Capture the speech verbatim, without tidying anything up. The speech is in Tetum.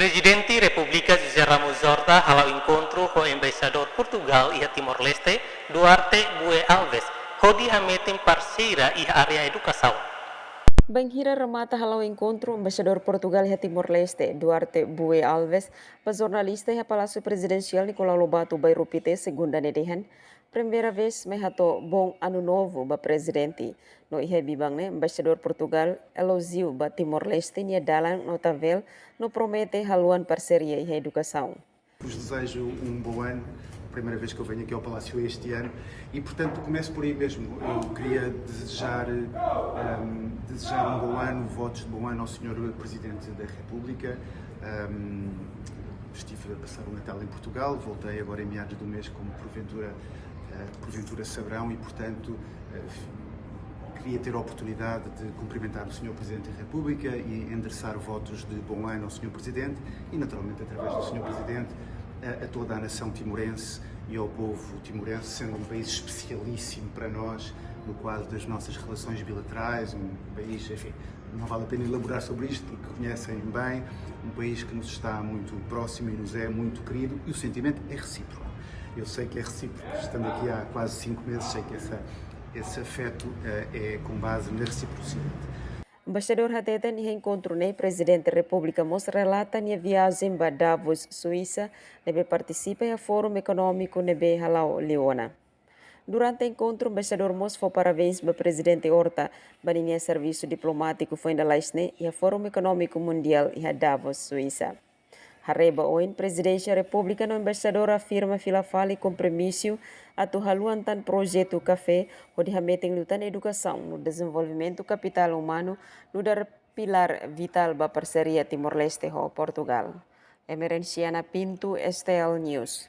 Prezidente Repúblika José Ramos Horta hala'o enkontru ho Embaixadór Portugal iha Timor-Leste, Duarte Bue Alves, hodi hametin parseria iha área edukasaun. Bainhira remata hala'o enkontru, Embaixadór Portugal iha Timor-Leste, Duarte Bue Alves, ba jornalista iha Palásiu Prezidensiál Nicolau Lobato, Bairru Pité, Segunda ne'e dehan, primeira vez mai hato'o bom ano novo ba Prezidente. No iha biban ne'e, Embaixadór Portugal elojiu ba Timor-Leste nia dalan notável, no promete haluan parseria iha edukasaun. Vos desejo um bom ano. Primeira vez que eu venho aqui ao Palácio este ano e, portanto, começo por aí mesmo. Eu queria desejar, ehm, desejar um bom ano, votos de bom ano ao senhor Presidente da República. Ehm, estive a passar o Natal em Portugal, voltei agora em meados do mês, como porventura, eh, porventura saberão, e, portanto, eh, queria ter a oportunidade de cumprimentar o senhor Presidente da República e endereçar votos de bom ano ao senhor Presidente e, naturalmente, através do senhor Presidente, a, a toda a nação timorense e ao povo timorense, sendo um país especialíssimo para nós no quadro das nossas relações bilaterais, um país, enfim, não vale a pena elaborar sobre isto porque conhecem bem, um país que nos está muito próximo e nos é muito querido, e o sentimento é recíproco. Eu sei que é recíproco, estando aqui há quase cinco meses, sei que essa, esse afeto, eh, é com base na reciprocidade. Embaixadór hateten iha enkontru ne'e Prezidente Repúblika mós relata nia viajen ba Davos, Suisa, ne'ebé partisipa iha Fórum Ekonómiku ne'ebé hala'o liu ona. Durante enkontru, Embaixadór mós fó parabéns ba Prezidente Horta ba ninia servisu diplomátiku foin lalais ne'e iha Fórum Ekonómiku Mundiál iha Davos, Suisa. Haree ba oin, Prezidénsia Repúblika no Embaixadór afirma fila fali kompromisu atu haluan tan projetu kafé, hodi hametin liután edukasaun no dezenvolvimentu kapitál umanu, nu'udar pilár vitál ba parseria Timor-Leste ho Portugal. Emerenciana Pinto, S T L News.